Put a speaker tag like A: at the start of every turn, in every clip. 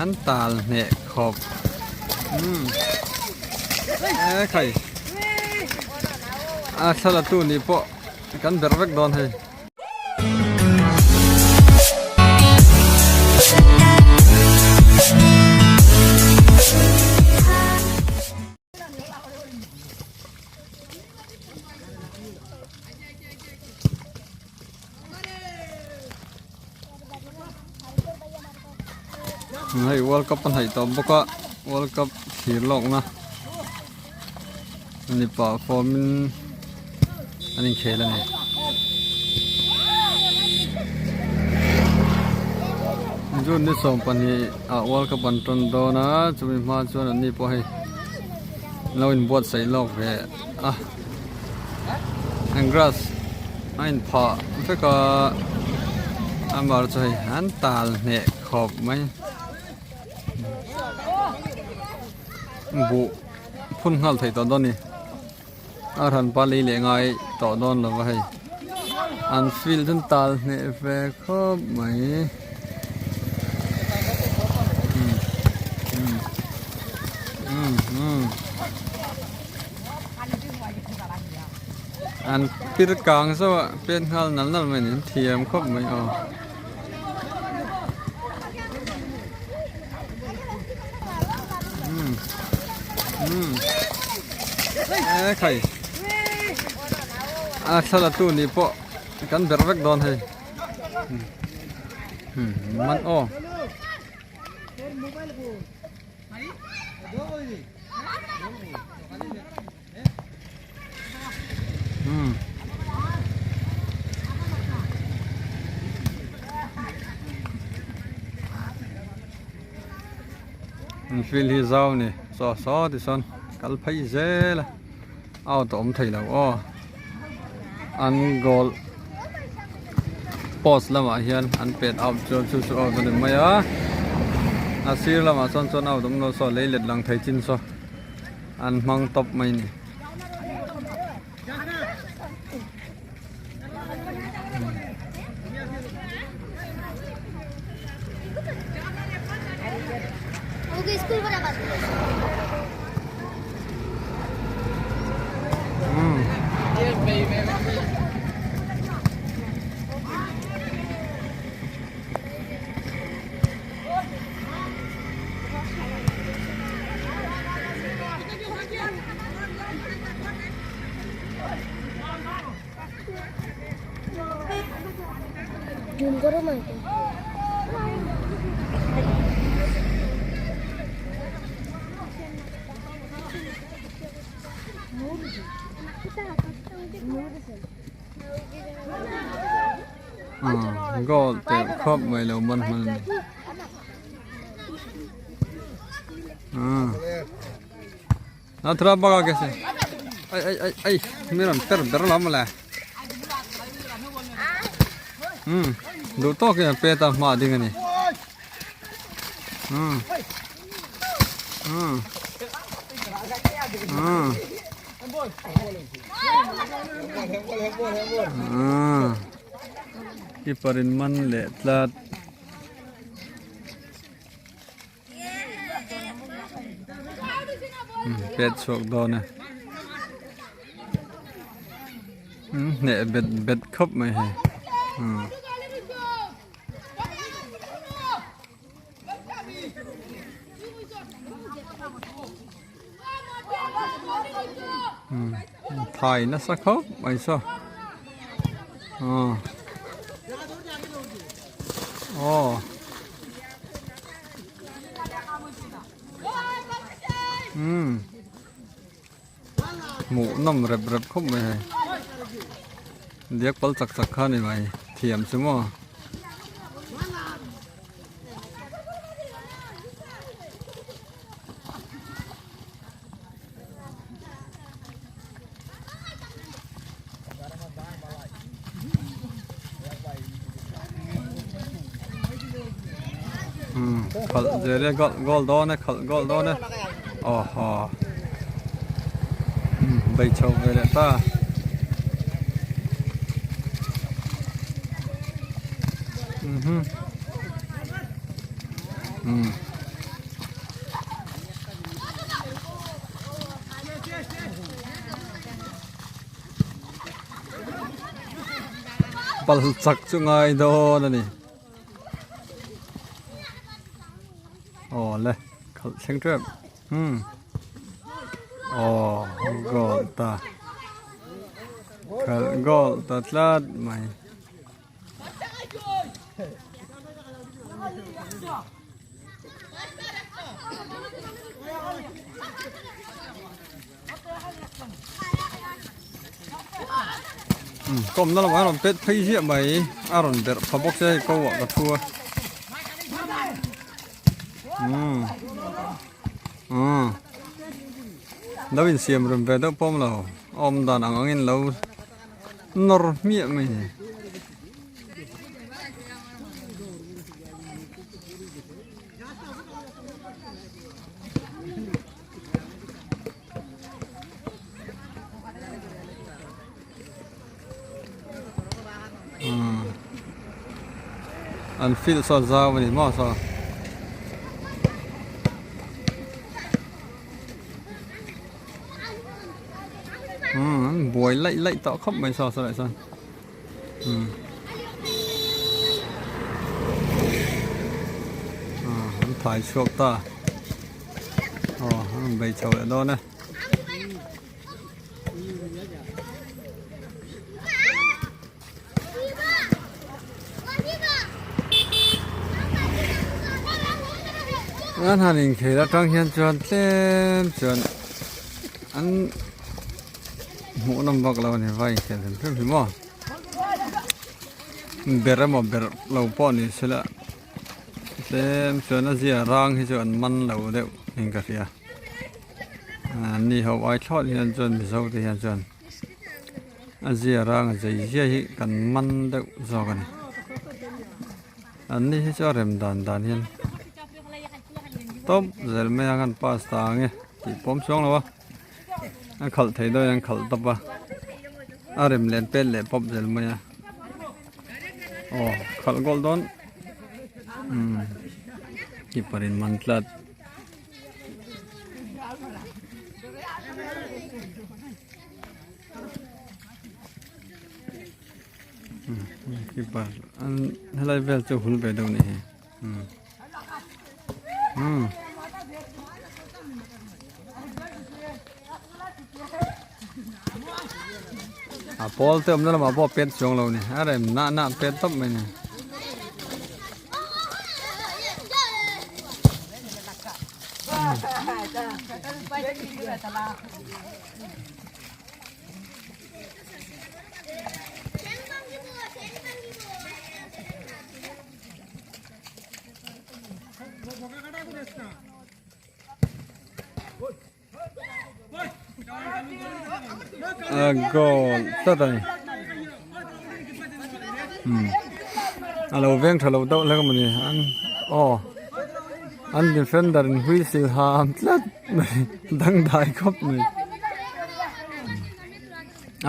A: an tal hneh khawp umm e khai a thla tu nih pawh kan ber vek dawn hei. Hei world cup a hnaih tawh bawk a world cup thlir lawk na mipa form in an inkhel a ni. June ni 12 ah world cup an tawn dawn a chumi hma chuan an ni pawh hei lo inbuatsaih lawk ve a an grass a inphah vek a amah chu hei an tal hneh khawp mai buh phun nghal theih tawh dawn a ni a hran pa lei leh ngai tawh dawn lo va hei an field chu an tal hneh ve khawp mai. An pir kang zauh a pen nghal nal nal mai a ni an thiam khawp mai aw. E khai a thla la tu nih pawh kan ber vek dawn hei man aw. An field hi zau a ni saw saw tichuan kal phei zel a out a awm thei lo aw an goal post lamah hian an pet out chuan chu chu out a ni mai a a sir lamah sawn chuan out awm lo saw lei let lang thei chin saw. An hmang tawp mai ni. Goal teh khawp mai lo man hman a ni. Na thura baga ke se ai ai ai ai miran per ber lam le du to ke pe ta ma ding ani keeper in man leh tlat. Pet chhuak dawn e hneh bet bet khawp mai hei thai nasa khawp mai saw aw aw umm hmuh nawm rep rep khawp mai hei diak pal chak chak kha a ni mai thiam chu maw. Khalh zel e goal goal dawn e khalh goal dawn e aw haw bei chho ve leh ta. Pal chak chu ngai dawn a ni. Aw le khalh thleng tep umm aw goal ta khalh goal ta tlat mai. Kawmna lamah a rawn pet phei ziah mai a rawn berh pha bawk se hei ko ah ka thu a umm umm lo insiam rem ve deuh pawm lo awm dan ang angin lo nawr hmiah mai ni. An field saw zau a ni maw saw. Umm an buai laih laih tawh khawp mai saw saw leh chuan umm an thai chhuak ta. Aw a rawn bei chho leh dawn e. An han inkhel atang hian chuan tlem chuan an hmuh nawm vak lo a ni vai inkhel hrim hrim hi maw ber emaw ber lo pawh ni sela. Tlem chuan a zia rang hi chu an man lo deuh in ka hria an ni ho ai thlawt hian chuan mizo te hian chuan a zia rang a zei zia hi kan man deuh zawk a ni an ni hi chu a rem dan dan hian tawp zel mai a kan pass ta ang e tih pawm chuang lo a a khalh thei dawn an khalh tawp a a rem len pet leh pawp zel mai a. Aw khalh goal dawn umm keeper in man tlat umm keeper an helai vel chu hul ve deuh a nih hi umm umm. A pawl te awmna lamah pawh a pet chuang lo ni a rem nah nah pet tawp mai ni. A goal tlat a ni umm a lo veng tha lo deuh hlek a mawni an aw an defender in whistle ham tlat mai dangdai khawp mai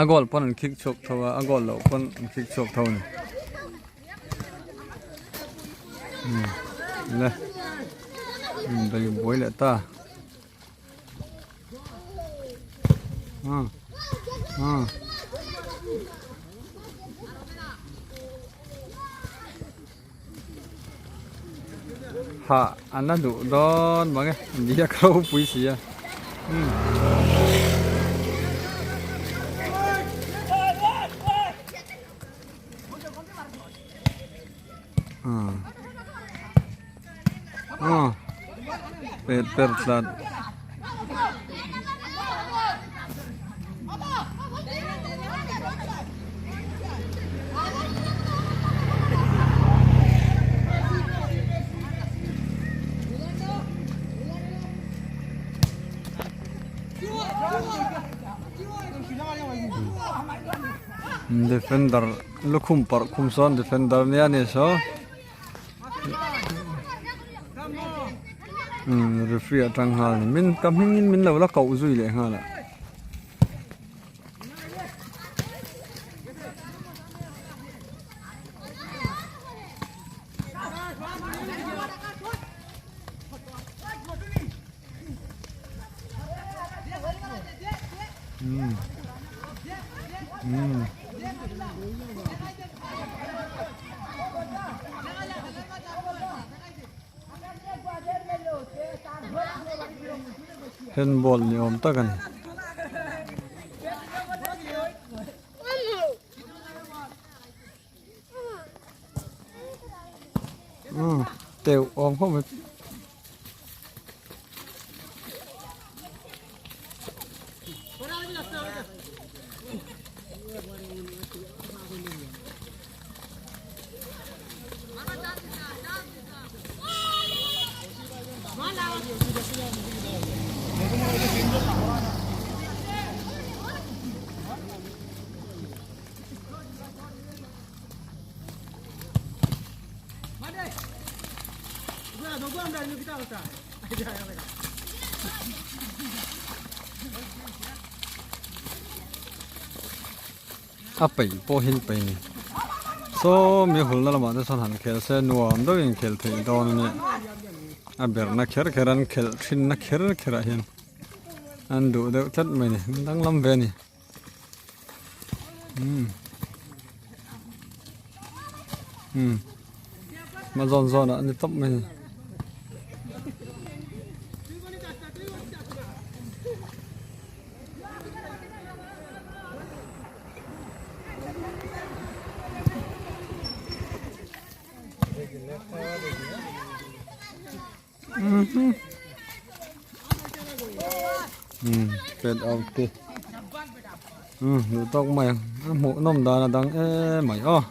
A: a goal pawn an khik chhuak tho a a goal loh pawn an khik chhuak tho a ni. Le bei buai leh ta hah an la duh dawn mang e biak ropui si a. Pet per tlat. Defender lukhum parh khum sawn defender nia ni saw umm referee atang nghal ni min ka hmingin min lo la koh zui leh nghal a. Handball ni awm tak a ni. Umm teuh awm khawp mai. A peih pawh hi an peih a ni saw mi hulna lamah te chuan han khel se nuam deuhin an khel theih dawn a nia a berhna kher kher an khelh thinna kher kher ah hian an duh deuh tlat mai a ni an danglam ve a ni. Umm umm hma zawn zawn ah a ni tawp mai a ni. Pet out te umm duh tawk mai ang a hmuh nawm dan a dang em mai aw.